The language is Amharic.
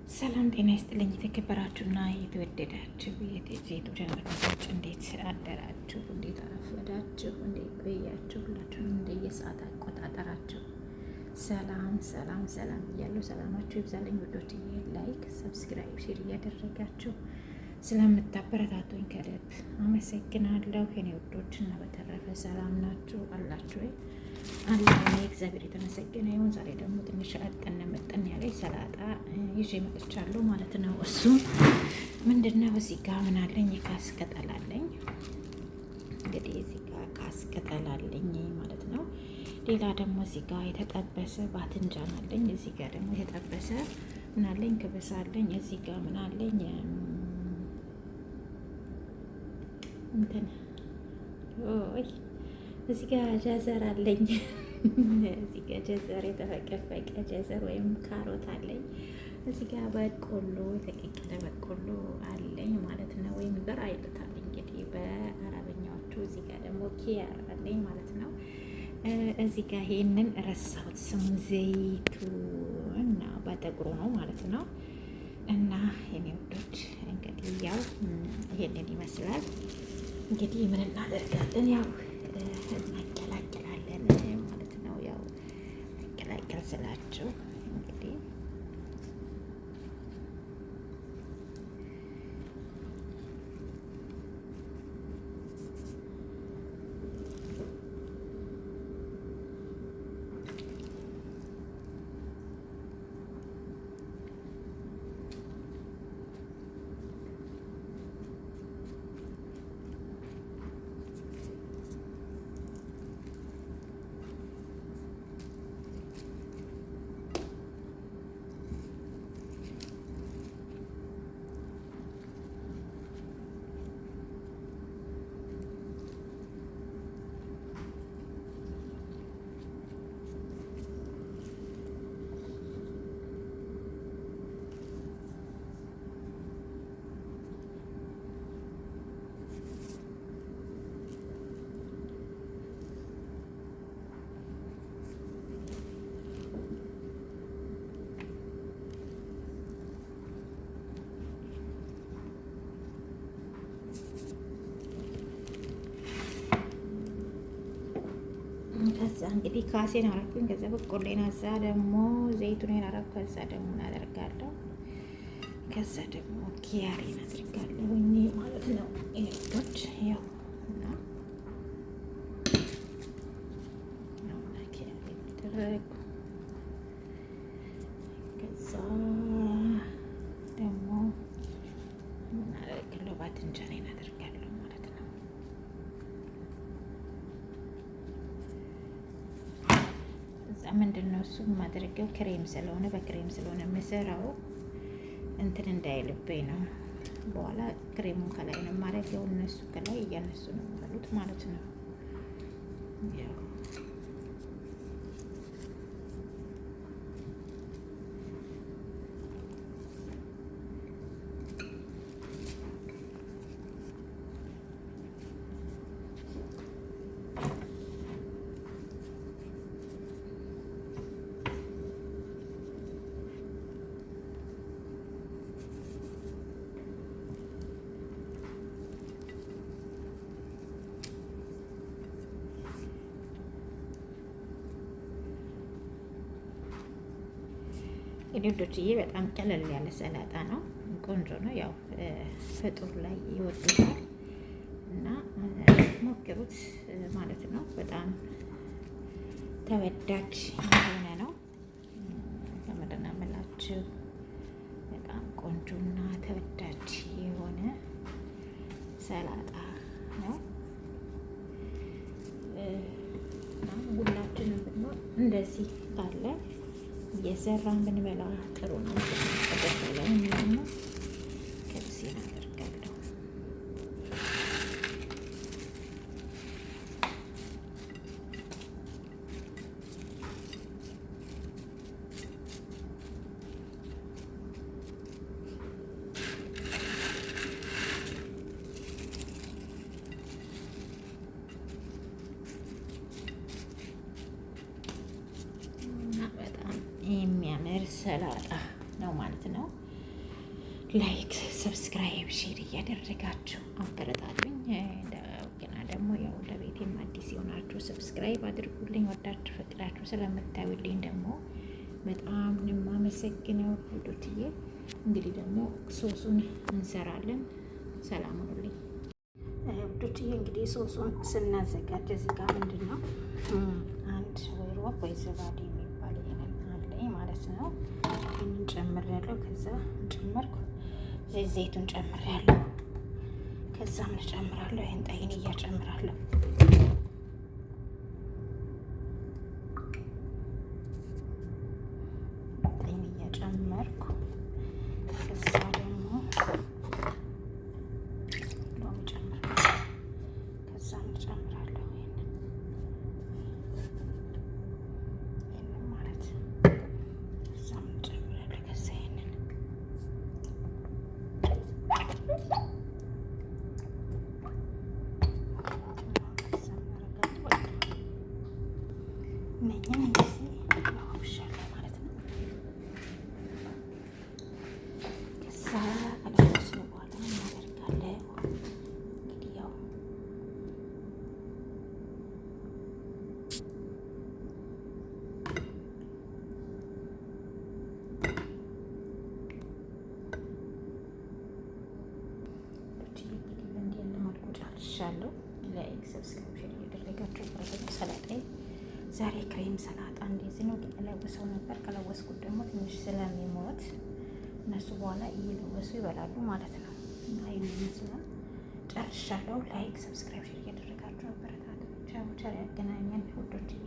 ሰላም ጤና ይስጥልኝ። የተከበራችሁና የተወደዳችሁ የቴጂ ተከታታዮች እንዴት አደራችሁ? እንዴት አረፈዳችሁ? እንዴት ቆያችሁ? ሁላችሁንም እንደየሰዓት አቆጣጠራችሁ ሰላም ሰላም ሰላም እያለሁ ሰላማችሁ ይብዛልኝ ውዶችዬ። Like፣ subscribe፣ share እያደረጋችሁ ስለምታበረታቱኝ ከልብ አመሰግናለሁ የኔ ውዶች። እና በተረፈ ሰላም ናችሁ አላችሁ ወይ? አለ እግዚአብሔር የተመሰገነ ይሁን። ዛሬ ደግሞ ትንሽ አጠን መጠን ያለች ሰላጣ ይዤ መጥቻለሁ ማለት ነው። እሱም ምንድን ነው? እዚህ ጋ ምን አለኝ? የካስ ቅጠል አለኝ። እንግዲህ እዚህ ጋ ካስ ቅጠል አለኝ ማለት ነው። ሌላ ደግሞ እዚህ ጋ የተጠበሰ ባትንጃን አለኝ። እዚህ ጋ ደግሞ የተጠበሰ ምን አለኝ? ክብስ አለኝ። እዚህ ጋ ምን አለኝ? እንትን ኦይ እዚህ ጋር جزر አለኝ። እዚህ ጋር جزر የተፈቀፈቀ جزر ወይም ካሮት አለኝ። እዚህ ጋር በቆሎ የተቀቀለ በቆሎ አለኝ ማለት ነው። ወይም ذرة ይሉታል እንግዲህ በአረበኛዎቹ። እዚህ ጋር ደግሞ خيار አለኝ ማለት ነው። እዚህ ጋር ይሄንን ረሳሁት ስሙ زيتون በጥቁሩ ነው ማለት ነው። እና የኔ ውዶች እንግዲህ ያው ይሄንን ይመስላል። እንግዲህ ምን እናደርጋለን ያው እናቀላቅላለን ማለት ነው። ያው መቀላቀል ስላችሁ እንግዲህ ከዛ እንግዲህ ካሴን አረኩኝ። ከዛ በቆሎዬን እዛ ደግሞ ዘይቱን አረኩ። ከዛ ደግሞ እናደርጋለሁ። ከዛ ደግሞ ኪያሬን አድርጋለሁ ማለት ነው። ይሄዶች ያው እና ኪያሬን አደረኩ። ከዛ ደግሞ ምን አደርጋለሁ? ባትንጃኔን አደርጋለሁ ማለት ነው። ምንድን ነው እሱ የማደርገው ክሬም ስለሆነ በክሬም ስለሆነ የምሰራው እንትን እንዳይልብኝ ነው። በኋላ ክሬሙን ከላይ ነው የማደርገው። እነሱ ከላይ እያነሱ ነው የሚበሉት ማለት ነው። ያው እንግዲህ ውዶችዬ በጣም ቀለል ያለ ሰላጣ ነው። ቆንጆ ነው። ያው ፍጡር ላይ ይወዱታል እና ሞክሩት ማለት ነው። በጣም ተወዳጅ የሆነ ነው። ከምንድን ነው የምላችሁ በጣም ቆንጆና ተወዳጅ የሆነ ሰላጣ ነው። ሁላችንም ብንሆን እንደዚህ ካለ እየሰራን ብንበላ ጥሩ ነው። ደግሞ ከብሴን አደርጋለሁ። እና በጣም የሚያምር ሰላጣ ነው ማለት ነው። Like፣ subscribe፣ share እያደረጋችሁ አበረታቱኝ። ገና ደግሞ ያው ለቤቴም አዲስ የሆናችሁ subscribe አድርጉልኝ። ወዳችሁ ፈቅዳችሁ ስለምታዩልኝ ደግሞ በጣም የማመሰግነው ውዶችዬ። እንግዲህ ደግሞ ሶሱን እንሰራለን። ሰላም ሁኑልኝ ውዶችዬ። እንግዲህ ሶሱን ስናዘጋጅ እዚህ ጋር ምንድን ነው አንድ ወይ ወይ زبادي የሚባል ይሄንን አለኝ ማለት ነው። ይህንን ጨምሬያለሁ። ከዛ ጨመርኩ ዘይት ዘይቱን ጨምሬያለሁ። ከዛ ምን ጨምራለሁ? ይሄን طحينية እጨምራለሁ። طحينية ጨመርኩ። ከዛ ደግሞ ሎሚ ጨምራለሁ። ከዛ ምን ጨምራለሁ? ይሄንን ይሄንን ማለት ከዛ ምን ጨምራለሁ? ከዛ ይሄንን ከዛ እናደርጋለን። በቃ እነኝን እንደዚህ ለዋውሻለሁ ማለት ነው። ከዛ ከለወስን በኋላ እናደርጋለን እንግዲህ ያው እንግዲህ በእንዲህ ያለ መልኩ ጨርሻለሁ። Like፣ subscribe፣ share እያደረጋችሁ ባረጉ። ሰላጣዬ ዛሬ ክሬም ሰላጣ እንደዚህ ነው። ግን እለውሰው ነበር። ከለወስኩት ደግሞ ትንሽ ስለሚሞት እነሱ በኋላ እየለወሱ ይበላሉ ማለት ነው። እና ይህን ይመስላል። ጨርሻለሁ። Like፣ subscribe፣ share እያደረጋችሁ አበረታቱ። ቻው፣ ቸር ያገናኘን ውዶችዬ።